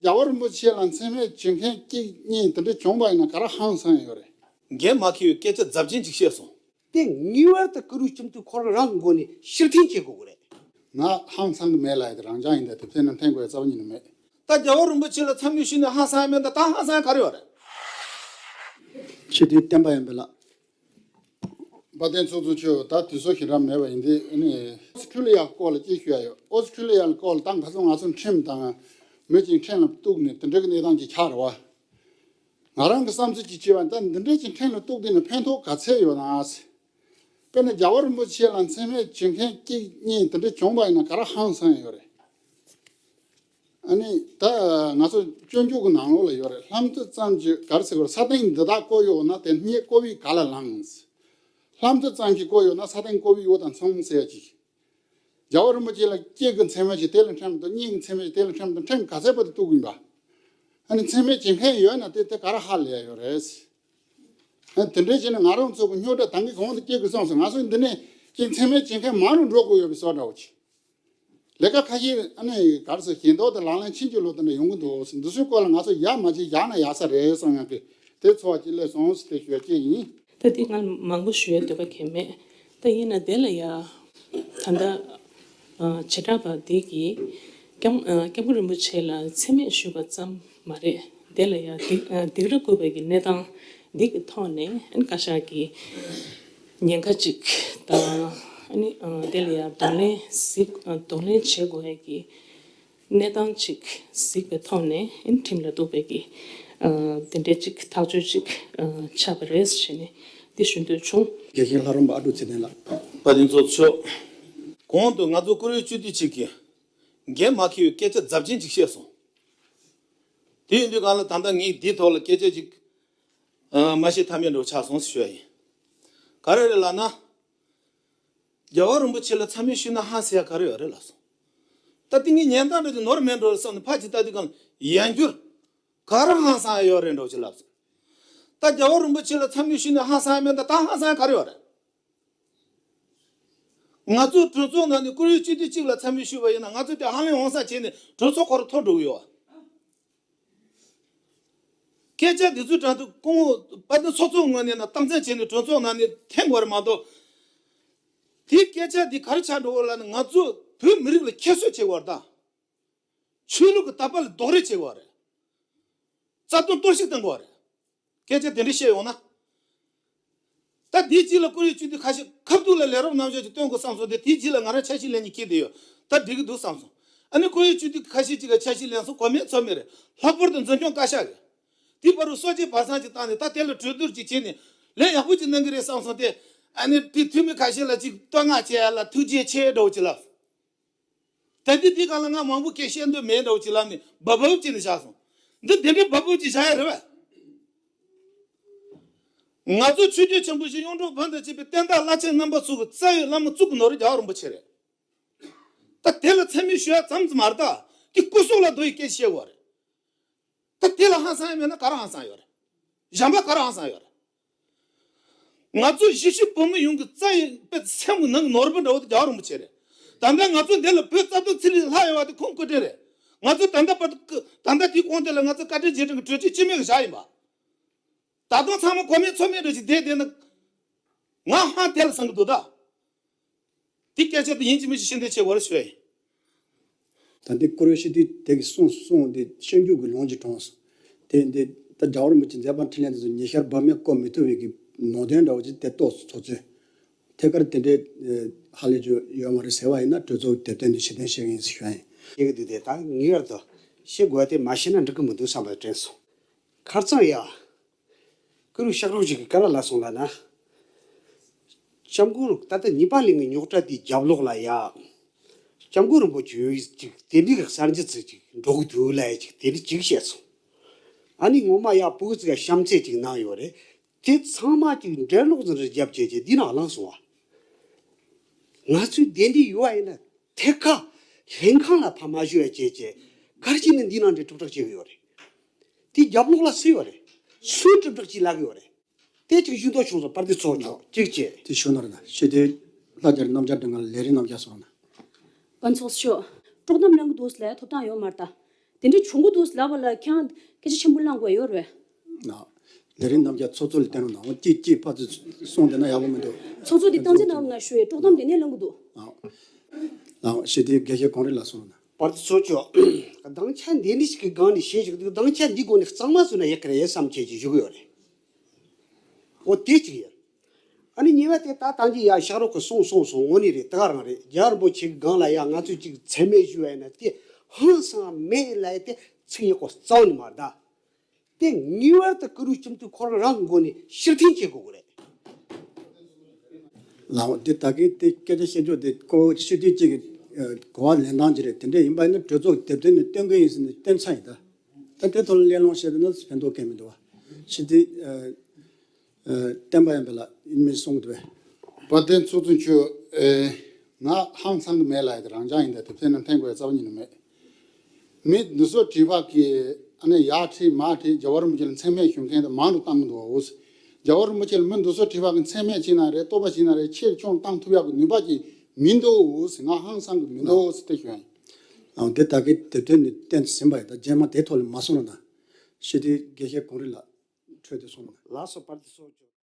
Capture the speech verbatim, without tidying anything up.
རྒྱལ་བ་རིན་པོ་ཆེ་ལ་མཚན་སྨད་བྱེད་མཁན་གཅིག་གཉིས་དེ་འདྲ་བྱུང་བ་ཡིན་ན་ག་རེ་ཧང་སང་ཡོད་རེད། འགན་མ་འཁྱེར་བའི་སྐད་ཆ་རྫབ་ཆེན་ཅིག་བཤད་སོང་། དེ་ངེས་པར་དུ་བཀུར་འོས་སྤྱི་འཐུས་ཁོ་རང་རང་གི་ངོས་ནས་ཕྱིར་འཐེན་བྱེད་དགོས་ཀྱི་རེད། ང་ཧང་སང་གི་མེད་ལབ་ཡ་དེ་རང་རྐྱང་ཡིན། ད་དེ་ཕན་ན་འཐེན་དགོས་ཡ་རྩ་བ་ཉིད་ནས་མེད། ད་རྒྱལ་བ་རིན་པོ་ཆེ་ལ་འཚམས་འདྲི་ཞུས་ནས་ཧང་སང་ཡ་མེད། ད་ད་ཧང་སང་ཡ་ག་རེ་ཡོད་རེད། ཆེས་མཐོའི་བསྟན་པ་ཡིན་པས་ལགས། དཔལ་ལྡན་ཚོགས་གཙོ་མཆོག་ད་དུས་ཚོད་ཞེ་དྲག་མེད་པ་ཡིན་དུས་ཨ་ནི། ཨོ་སི་ཁྲུ་ལི་ཡ་སྐོར་ལ་ཅིག་ཞུ་ཡ་ཡོད། ཨོ་སི་ཁྲུ་ལི་ཡ་སྐོར་ལ་ད་ཁ་སང་ང་ཚོ་ཁྲིམས་དང་མི་གཅིག་ཁྲིམས་ལ་གཏུགས་ནས་དེ་འདྲ་གི་གནས་སྟངས་ཅིག་ཆགས་རེད་བ། ང་རང་གི་བསམ་ཚུལ་ཅིག་བྱས་པ་ད་འདི་འདྲ་ཅིག་ཁྲིམས་ལ་གཏུགས་བསྡད་ནས་ཕན་ཐོགས་ག་ཚད་ཡོད་ན། དཔེར་ན་རྒྱལ་བ་རིན་པོ་ཆེ་ལ་མཚན་སྨད་བྱེད་མཁན་གཅིག་གཉིས་དེ་འདྲ་བྱུང་བ་ཡིན་ན་ག་རེ་ཧང་སང་ཡོད་རེད། ཨ་ནི་ད་ང་ཚོ་སྤྱོད་འཇུག་གི་ནང་ལོགས་ལ་ཡོད་རེད། ལྷ་མཐུ་ཙམ་གྱིས་ག་རེ་ཟེར་དགོས་རེད། ས་སྟེང་འདི་དག་བརྐོས་ཡོད་ན་དེ་སྙེད་བརྐོ་བའི་ག་ལ་ལངས། ལྷ་མཐུ་ཙམ་གྱིས་བརྐོས་ཡོད་ན་ས་སྟེང་བརྐོ་བའི་འོག་དང་མཚུངས་ཟེར་ཡ་ཅིག་རྒྱལ་བ་རིན་པོ་ཆེ་ལ་གཅིག་གི་མཚན་སྨད་ཅིག་དེ་ལ་ཁྲིམས་དང་། གཉིས་ཀྱི་མཚན་སྨད་ཅིག་དེ་ལ་ཁྲིམས་དང་། ཁྲིམས་ག་ཚད་བར་དུ་གཏུགས་ཡིན་པ། ཨ་ནི་མཚན་སྨད་བྱེད་མཁན་ཡོད་ན་དེ་དེ་ག་རེ་ཧ་ལས་ཡ་ཡོད་རེད། ཨ་དེ་འདྲའི་བྱས་ནས་ང་རང་ཚོ་གི་རྙོག་དྲ་ད་གིན་གོང་དུ་སྐྱེས་དགོས་བསམ་སོང་། ང་ཚོ་འདི་ནས་ཅིག་མཚན་སྨད་བྱེད་མཁན་མང་རུ་འགྲོ་དགོས་ཡོད་པའི་བཟོ་འདྲ་བོ་ཅིག་ལས་ཀ་ཁ་ཤས་ཨ་ནི་ག་རེ་ཟེར། ཞལ་འདོགས་དང་ལག་ལེན་ཕྱིན་ཅི་ལོག་དེ་འདྲ་ཡོང་གི་འདུག་འདི་ཚོའི་སྐོར་ལ་ང་ཚོ་ཡ་མ་བྱེད་བཞག་ན་ཡག་ས་རེད་བསམ་ཡག་གི་དེ་ཚོར་བ་ཅིག་སླེབས་སོང་ཟེར་དེ་ཞུ་ཡ་ཅིག་ཡིན། ད་འདི་ང་མང་པོ་ཞུ་ཡ་འདོད་པ་གང་མེད། ད་ཡིན་ན་དེ་ལ་ཡ་ད་ལྟ་ཨ་བྱེ་བྲག་པ་འདི་གིས་སྐྱབས་ཨ་སྐྱབས་མགོན་རིན་པོ་ཆེ་ལ་མཚན་སྨད་ཞུས་པ་ཙམ་མ་རེད། དེ་ལ་ཡ་སྡིགས་ཨ་སྡིགས་ར་བསྐུལ་བའི་གི་གནས་སྟངས་འདི་གི་ཐོག་ནས་ཨ་ནི་བཀའ་ཤག་གི་ཉེན་ཁ་ཅིག་དང་། ཨ་ནི་ཨ་དེ་ལ་ཡ་གདོང་ལེན་གཟིགས་ཨ་གདོང་ལེན་བྱེད་དགོས་ཡ་གི་གནས་སྟངས་ཅིག་གཟིགས་པའི་ཐོག་ནས་ཨ་ནི་ཁྲིམས་ལ་གཏུགས་པའི་གི་ཨ་དེ་འདྲའི་ཅིག་ཐག་གཅོད་ཅིག་ཨ་ཆགས་པ་རེད་ཟེར་ནས་འདི་ཞུ་འདོད་བྱུང་། དགེ་བཤེས་ལྷ་རམས་པ་ཨ་ཀྲུག་ཚེ་བརྟན་ལགས། དཔལ་ལྡན་ཚོགས་གཙོ། གོང་དུ་ང་ཚོ་བཀུར་འོས་སྤྱི་འཐུས་གཅིག་གིས་འགན་མ་འཁྱེར་བའི་སྐད་ཆ་རྫབ་ཆེན་ཅིག་བཤད་སོང་། དེ་ཡིན་དུས་གང་ལ་ད་ལྟ་ངས་འདིའི་ཐོག་ལ་སྐད་ཆ་ཅིག་ཨ་མ་བཤད་ཐབས་མེད་འགྲོ་ཆགས་སོང་ཟེར་ཞུ་ཡ་ཡིན། ག་རེ་རེད་ལབ་ན། རྒྱལ་བ་རིན་པོ་ཆེ་ལ་འཚམས་འདྲི་ཞུས་ན་ཧང་སང་ཡ་ག་རེ་ཡོད་རེད་ལབ་སོང་། ད་ལྟ་ངས་ཉན་སྟངས་འདྲ་ཅིག་ནོར་མེད་འགྲོ་བསམ་ནས་ཕར་ཅིག་ལྟ་དུས་གང་ལ་ཡང་བསྐྱར་ག་རེ་ཧང་སང་ཡ་ཡོད་རེད་འགྲོ་ཅིག་ལབ་སོང་། ད་རྒྱལ་བ་རིན་པོ་ཆེ་ལ་འཚམས་འདྲི་ཞུས་ན་ཧང་སང་ཡ་མེད། ད་ད་ཧང་སང་ཡ་ག་རེ་ཡོད་རེད། ང་ཚོ་གྲོས་ཚོགས་ནང་ནས་བཀུར་འོས་སྤྱི་འཐུས་གཅིག་ལ་འཚམས་འདྲི་ཞུས་པ་ཡིན་ན་ང་ཚོ་དེ་ཧ་ལས་འོང་ས་བྱས་ནས་གྲོས་ཚོགས་ཁོ་རང་འཐོར་འགྲོ་གི་ཡོད། སྐད་ཆ་འདི་ཚོའི་དྲང་དུ་སྐུ་ངོ་དཔལ་ལྡན་ཚོགས་གཙོ་ངོས་ནས་ན་སྟངས་འཛིན་བྱས་ནས་གྲོས་ཚོགས་ནང་ནས་འཐེན་དགོས་རེད་མ་གཏོགས། དེའི་སྐད་ཆ་འདི་ག་རེ་ཆགས་འགྲོ་གི་ལབ་ན། ང་ཚོ་བོད་མི་རིགས་ལ་ཁྱད་གསོད་བྱེད་དགོས་རེད་ད། ཆོས་ལུགས་ཀྱི་དད་པ་ལ་རྡོག་རོལ་བྱེད་དགོས་རེད། རྩ་དོན་གཏོར་བཤིག་གཏོང་དགོས་རེད། སྐད་ཆ་དེ་འདྲ་བཤད་ཡོང་ན། ད་དེའི་རྗེས་ལ་བཀུར་འོས་སྤྱི་འཐུས་ཁ་ཤས་ཁ་ཐུག་ལ་ལས་རོགས་རྣམ་གཞག་ཅིག་སྟོན་དགོས་བསམ་སོང་། དེ་དེའི་རྗེས་ལ་ང་རང་ཆ་ཤས་ལེན་གྱི་འཁེལ་བསྡད་ཡོད། ད་འགྲིག་གི་འདུག་བསམ་སོང་། ཨ་ནི་བཀུར་འོས་སྤྱི་འཐུས་ཁ་ཤས་ཅིག་ག་ཆ་ཤས་ལེན་སོང་། གོ་མེད་ཚོར་མེད་རེད། ལྷག་པར་དུ་འཛིན་སྐྱོང་བཀའ་ཤག་གིས་དེའི་བར་དུ་སྲོག་བཅད་བར་གསང་ཅིག་བཏང་ནས་ད་དེ་ལ་གྲོས་བསྡུར་ཅིག་བྱས་ནས་ལན་ཡག་པོ་ཅིག་གནང་གི་རེད་བསམ་སོང་། དེ་ཨ་ནི་དེ་འཐུས་མི་ཁ་ཤས་ལ་ཅིག་བསྟོད་བསྔགས་བྱེད་ཡ་ལ་ཐུགས་རྗེ་ཆེ་འདྲ་བོ་ཅིག་ལབ། ད་ལྟའི་དེའི་སྒང་ལ་ང་མང་པོ་སྐད་བཤད་འདོད་མེད་འདྲ་བོ་ཅིག་ལབ་ནས་སྦ་སྦ་བྱས་ནས་བཞག་སོང་། འདི་དེ་འདྲའི་སྦ་སྦ་ཅིག་བཞག་ཡ་རེད་བས། ང་ཚོ་ཆོས་བརྒྱུད་ཆེན་པོ་བཞི་གཡུང་དྲུང་བོན་དང་བཅས་པའི་བསྟན་བདག་བླ་ཆེན་རྣམ་པ་ཚོ་གི་རྩ་བའི་བླ་མ་གཙུག་གི་ནོར་བུ་རྒྱལ་བ་རིན་པོ་ཆེ་རེད། ད་དེ་ལ་མཚན་སྨད་ཞུ་ཡ་ཙམ་ཙམ་མ་རེད། ད་དེ་སྐུ་སྲོག་ལ་བསྡོ་ཡི་སྐད་ཆ་བཤད་དགོས་རེད། ད་དེ་ལ་ཧང་སང་ཡ་མེད་ན་ག་རེ་ཧང་སང་ཡོད་རེད། གཞན་པ་ག་རེ་ཧང་སང་ཡོད་རེད། ང་ཚོ་གཞིས་བྱེས་བོད་མི་ཡོངས་ཀྱི་རྩ་ཡི་དཔེ་སེམས་ཀྱི་ནང་གི་ནོར་བུ་འདྲ་བོ་དེ་རྒྱལ་བ་རིན་པོ་ཆེ་རེད། ད་ལྟ་ང་ཚོ་འདི་ལ་བོད་རྩ་དོན་ཚེ་རིང་ལྷག་ཡོད་པ་དེ་ཁོང་སྐུ་དྲིན་རེད། ང་ཚོ་ད་ལྟ་བར་དུ་ད་ལྟ་དེའི་གོང་དེ་ལ་ང་ཚོ་བཀའ་དྲིན་རྗེས་དྲན་གྱི་གྲོས་ཆོད་སྤྱི་མོས་ཀྱི་བཞག་ཡིན་པ། ད་དུང་ཚང་མ་གོ་མེད་ཚོར་མེད་འདྲ་ཞིག་བསྡད་བསྡད་ན། ང་ཧང་དེ་ལ་སང་གི་འདུག་ད། དེ་སྐད་ཆ་དེ་ཡིན་གཅིག་མིན་གཅིག་ཤེས་འདོད་བྱེད་དགོས་རེད་ཞུ་ཡ་ཡིན། ད་འདི་བཀུར་འོས་སྤྱི་འཐུས་དེ་གི་གསུང་གསུང་དེ་སྤྱོད་འཇུག་གི་ལུང་གཅིག་དྲངས་སོང་། དེ་འདི་ད་རྒྱལ་བ་རིན་པོ་ཆེ་མཛད་པ་འཕྲིན་ལས་དེ་ཚོ་ཉི་ཤར་བབ་མེད་བཀོད་མི་ཐུབ་པའི་གི་ནང་དོན་འདྲ་བོ་ཅིག་དེ་རྟོགས་སོང་། ཚོགས་གཙོས་ཐད་ཀར་དེ་འདྲའི་ཧ་ལས་རྒྱུ་ཡོད་མ་རེད་ཟེར་བ་ཡིན་ན་གྲོས་ཚོགས་ཀྱི་དེབ་སྟོན་དུ་ཕྱིར་འཐེན་བྱེད་ཀྱི་ཡིན་ཞུ་ཡ་ཡིན། ཡི་གེ་འདི་དེ་ད་ངེས་པར་དུ་ཤེས་དགོས་ཏེ་མ་ཤེས་ན་འགྲིག་གི་མི་འདུག་བསམ་པ་དྲན་སོང་། ཁར་ཚང་ཡ། ཀུ་རུ་ཤག་རོགས་ཅིག་གི་ཀ་ལ་ལ་སོང་ལ་ན། སྐྱབས་མགོན་ད་ལྟ་ཉི་པ་ལིང་གི་རྙོག་དྲ་དེའི་རྒྱབ་ལོགས་ལ་ཡ། སྐྱབས་མགོན་རིན་པོ་ཆེ་ཡོད་ཅིག་དེ་འདྲའི་གི་གསར་འགྱུར་ཚིག་ཅིག་འགྲོ་གི་འདུག་ལ་ཡ་ཅིག་དེ་འདྲ་ཅིག་བཤད་སོང་། ཨ་ནི་ངོ་མ་ཡ་ཕྲུ་གུ་ཚིག་ག་གཤམ་ཚད་ཅིག་གནང་ཡོད་རེད། དེ་ཚང་མ་ཅིག་འགྲེལ་ལོག་ཟིན་རེ་རྒྱབ་བྱས་བྱས་འདི་ནང་བླངས་སོང་བ། ང་ཚོའི་བདེན་འདི་ཡོད་བ་ཡིན་ན་ཐད་ཀ་ལྷན་ཁང་ལ་ཕ་མ་ཞུ་ཡ་བྱས་བྱས་གར་ཅིག་ནས་འདི་ནང་འདྲའི་གྲུབ་གྲགས་བྱེད་གི་ཡོད་རེད། དེ་རྒྱབ་ལོགས་ལ་སུ་ཡོད་རེད། སུས་གྲུབ་གྲགས་ཅིག་ལབ་གི་ཡོད་རེད། དེ་ཅིག་ཞུ་འདོད་བྱུང་སོང་། པར་དེ་ཚོགས་ཆོག་ཅིག་བྱས། དེ་ཞུ་ན་རེད་ན་ཤེས་དེ་ལྷ་རྒྱལ་རྣམ་རྒྱལ་སྒྲོན་ང་ལ་ལས་རིགས་རྣམ་རྒྱལ་སོང་ན། པ་ཚོགས་ཤོག་དཀྲོག་གཏམ་གླེང་གི་འདུག་ལས་ཐོབ་ཐང་ཡོད་མ་རེད་ད། དེ་འདྲ་བྱུང་གི་འདུག་ལབ་པ་ལ་ཁྱེད་རང་སྐད་ཆ་ཆེན་པོ་གླེང་དགོས་ཡོད་རེད། ལགས། ལས་རིམ་རྣམས་ཀྱང་ཚོགས་གཙོ་ལ་བསྟན་རོགས་གནང་། འོ་གཅིག་གཅིག་ཕར་ཚུར་གསུངས་བསྡད་ན་ཡག་པོ་མི་འདུག་ཚོགས་གཙོ་དེ་སྟངས་འཛིན་གནང་རོགས་གནང་ཞུ་ཡས། དཀྲོག་གཏམ་དེ་ནས་གླེང་གི་འདུག་ལགས། ལགས། ཞི་བདེའི་དགེ་བཤེས་གངས་རི་ལགས་གསུངས་རོགས་གནང་། བར་དུ་ཚོགས་ཆོག་སྡིངས་ཆ་འདི་འདྲ་ཞིག་གི་སྒང་ནས་བཤད་བཞག་འདུག་སྡིངས་ཆ་འདི་སྒོ་ནས་གཙང་མ་བཟོས་ན་ཡག་གི་རེད་བསམ་བྱས་ཀྱི་བཞུགས་ཡོད་རེད། འོ་དེ་གཅིག་ཡིན། ཨ་ནི་གཉིས་པ་དེ་ད་ཐེངས་ཀྱི་ཡ་ཤག་རོགས་ཀྱིས་གསུངས་གསུངས་སོང་། དངོས་གནས་རེད། དེ་ག་རང་རེད། རྒྱལ་བ་རིན་པོ་ཆེ་གི་སྒང་ལ་ཡ་ང་ཚོས་ཅིག་མཚན་སྨད་ཞུ་བ་ཡིན་ན་དེ་ཧང་སང་མེད་ལབ་ཡ་དེ་ཚིག་ཡག་པོ་རྩ་བ་ནས་མ་རེད་ད། དེ་ངེས་པར་དུ་བཀུར་འོས་སྤྱི་འཐུས་ཁོ་རང་རང་གི་སྒོ་ནས་ཕྱིར་འཐེན་བྱེད་དགོས་ཀྱི་རེད། ལགས། འོ་དེ་ད་གིན་དེ་སྐད་ཆ་བཤད་རྒྱུ་དེ་ཁོ་སྤྱི་འཐུས་གཅིག་གི་ཨ་གོ་བ་ལེན་སྟངས་ཅིག་རེད། དེ་འདྲ་ཡིན་པ་ཡིན་ན་གྲོས་ཚོགས་ཀྱི་དེབ་ཐེར་ནས་བཏོན་གི་ཡིན་ཟེར་ནས་བཏོན་ཚར་ཡིན་ད། ད་དེ་ཐོག་ལ་གླེང་སློང་བྱས་པ་ཡིན་ན་ཕན་ཐོགས་གང་ཡང་མི་འདུག་བ། སྤྱི་འཐུས་ཨ་ཨ་བསྟན་པ་ཡན་པ་ལགས་ཡིན་མིན་གསུང་གི་འདུག་བས། དཔལ་ལྡན་ཚོགས་གཙོ་མཆོག་ཨེ། ང་ཧང་སང་གི་མེད་ལབ་ཡ་དེ་རང་རྐྱང་ཡིན། ད་དེབ་ཐེར་ནང་འཐེན་དགོས་ཡ་རྩ་བ་ཉིད་ནས་མེད། མི་འདི་ཚོ་བྲིས་པ་གི་ཨ་ནི་ཡར་བྲིས་མར་བྲིས་རྒྱལ་བ་རིན་པོ་ཆེ་ལ་མཚན་སྨད་ཞུ་མཁན་དེ་མང་དུ་བཏང་གི་འདུག་བ། འོ། རྒྱལ་བ་རིན་པོ་ཆེ་ལ་མི་འདི་ཚོ་བྲིས་པ་གི་མཚན་སྨད་བྱས་ན་རེད། བསྟོད་པ་བྱས་ན་རེད། ཆེར་སྐྱོང་བཏང་ཐུབ་ཡག་གི་ནུས་པ་ཅིག་མི་འདུག་ཟེར། ང་ཧང་སང་གི་མི་འདུག་ཟེར་དེ་ཞུ་ཡ་ཡིན། ཨང་། དེ་ད་གིན་དེབ་ཐེར་ནས་བཏོན་ཟིན་པ་ཡིན། ད་རྗེས་མ་དེ་ཐོག་ལ་མ་གསུང་རོགས་གནང་། སྤྱི་འཐུས་དགེ་བཤེས་གངས་རི་ལགས་འཕྲོས་དེ་གསུངས་གནང་། ལགས་སོ། བར་དུ་ཚོགས་ཆོག